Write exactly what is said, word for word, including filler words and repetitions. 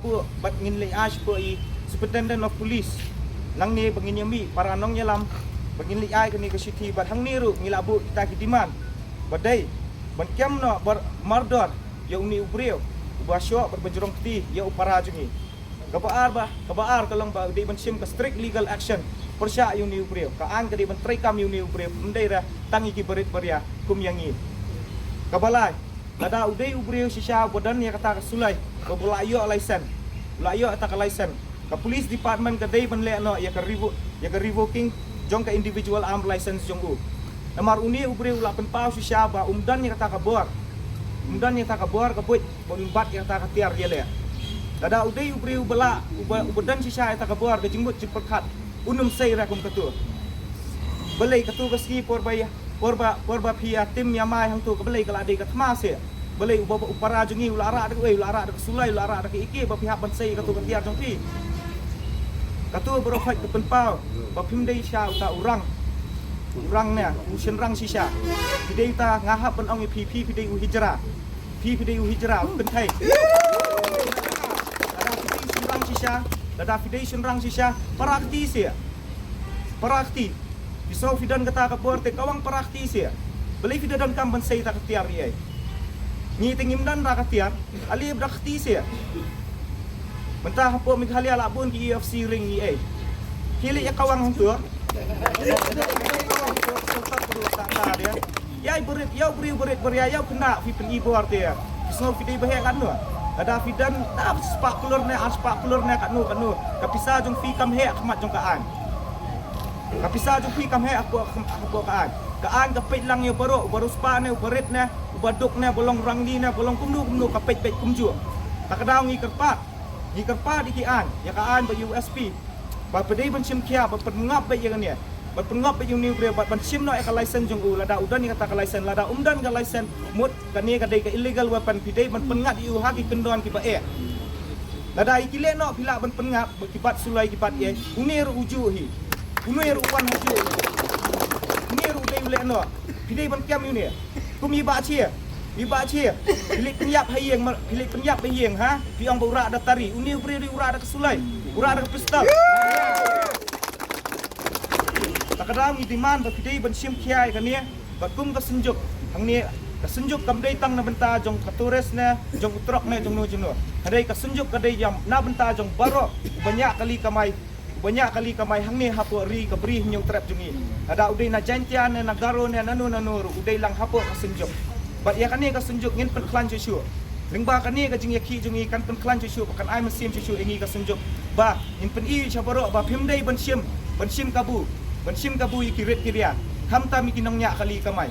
Bad ngin leit ai shapoh i Superintendent of Police nangne ba ngin ïa mih para nongïalam, ba ngin leit ai kane ka shithi. Bad hangne ruh ngi la buh kita ki demand ba dei ban kem noh bad mardor ïa une u briew uba shoh bad ba jrong kti ïa u para jong ngi. Kaba ar ba, kaba ar ka long ba u dei ban shim ka strict legal action pyrshah ïa une u briew. Ka aiñ ka dei ban treikam ïa une u briew, ym dei re tang ïa ki barit baria kum ïa ngi. Kaba lai, lada u dei u briew shisha uba don ïa kata ka sulai ba u la ïoh license, u la ïoh kata ka license, ka police department ka dei ban leh noh ïa ka revo-, ïa ka revoking jong ka individual arm license jong u. Namar une u briew u la pynpaw shisha ba um don ïa kata ka bor, um don ïa kata ka bor ka buit ba un bat ïa kata ka tiar ïaleh. Lada u dei u briew uba la, uba, uba don shisha ïa kata ka bor ka jingmut jingpyrkhat, un ym sei re kum kato. Balei kato ka sngi por ba ïa, por ba, por ba phi ïa tim ïa mai hangto, ka balei ka la dei ka thma seh? Balei uba, u para jong ngi u la rah da ka, u la rah da ka sulai, u la rah da ka ike ba phi hap ban sei kato ka tiar jong phi? Kato baroh khoit ka pynpaw ba phim dei shisha uta u rang, u rang ne u shynrang shisha. Phi dei uta, nga hap ban ong ïa phi, phi, phi dei u hijra. Phi, phi dei u hijra, u kynthei. Lada phi dei shynrang shisha, lada phi dei shynrang shisha, para kti seh. Para kti. Phi sngew phi don kata ka bor te kawang para kti seh. Balei phi da donkam ban sei ta ka tiar ïa ei? Ngi te ngim don ra ka tiar, ale ba da kti seh. Mynta hapoh Meghalaya la bun ki E F C ring ïa ei. Phi leh ïa kawang hangto. Ïa i barit, ïa u briew barit baria, ïa u khynnah phi pyni bor te. Phi sngew phi dei ba heh katno? Lada phi don da spah klur ne, ar spah klur ne, katno katno, ka pisa jong phi kam heh ha khmat jong ka aiñ. Ka pisa jong phi kam heh hapoh, hapoh ka aiñ. Ka aiñ ka peit lang ïa baroh, u baroh spah ne, u barit ne, u baduk ne, ba long rangli ne, ba long kumno kumno, ka peit peit kumjuh. Ta ka daw ngi kyrpad, ngi kyrpad ïa ki aiñ, ïa ka aiñ ba ïa u S P, ba phi dei ban shim khia, ban pynngop beit ïa kane, ban pynngop beit ïa une u briew, bad ban shim noh ïa ka license jong u, lada u don ïa kata ka license. Lada um don ka license, mut kane ka dei ka illegal weapon, phi dei ban pynngat ïa u ha ki kyndon kiba eh. Lada ïa ki leh noh phi lah ban pynngat, ba ki bat sulai ki bat ei, une ruh u juh hi. Une ruh u wan ha juh. Une ruh u dei u leh noh. Phi dei ban kem ïa une. Kum i Bah Shia, i Bah Shia, phi leit pynïap ha ïing, phi leit pynïap ha ïing, ha? Phi ong ba u rah da tari, une u briew u rah da ka sulai, u rah da ka pistol. Ta ka daw ngi demand ba phi dei ban shim khia ïa kane. Bad kum ka Synjuk hangne, ka Synjuk kam dei tang na bynta jong ka tourist ne, jong u trok ne, jong no jong no. Hynrei ka Synjuk ka dei ïa na bynta jong baroh uba ñiah kali kamai, uba ñiah kali kamai hangne hapoh ri ka Bri Hynñiewtrep jong ngi. Lada u dei na Jaintia ne, na Garo ne, nano nano ruh, u dei lang hapoh ka Synjuk. Bad ïa kane ka Synjuk ngin pynkhlaiñ shuh shuh. Lyngba kane ka jingïakhih jong ngi kan pynkhlaiñ shuh shuh, kan ai mynsiem shuh shuh ïa ngi ka Synjuk. Ba ngin pyni sha baroh ba phim dei ban shim, ban shim kabu, ban shim kabu ïa ki rit ki ria, khamtam ïa ki nongñiah kali kamai.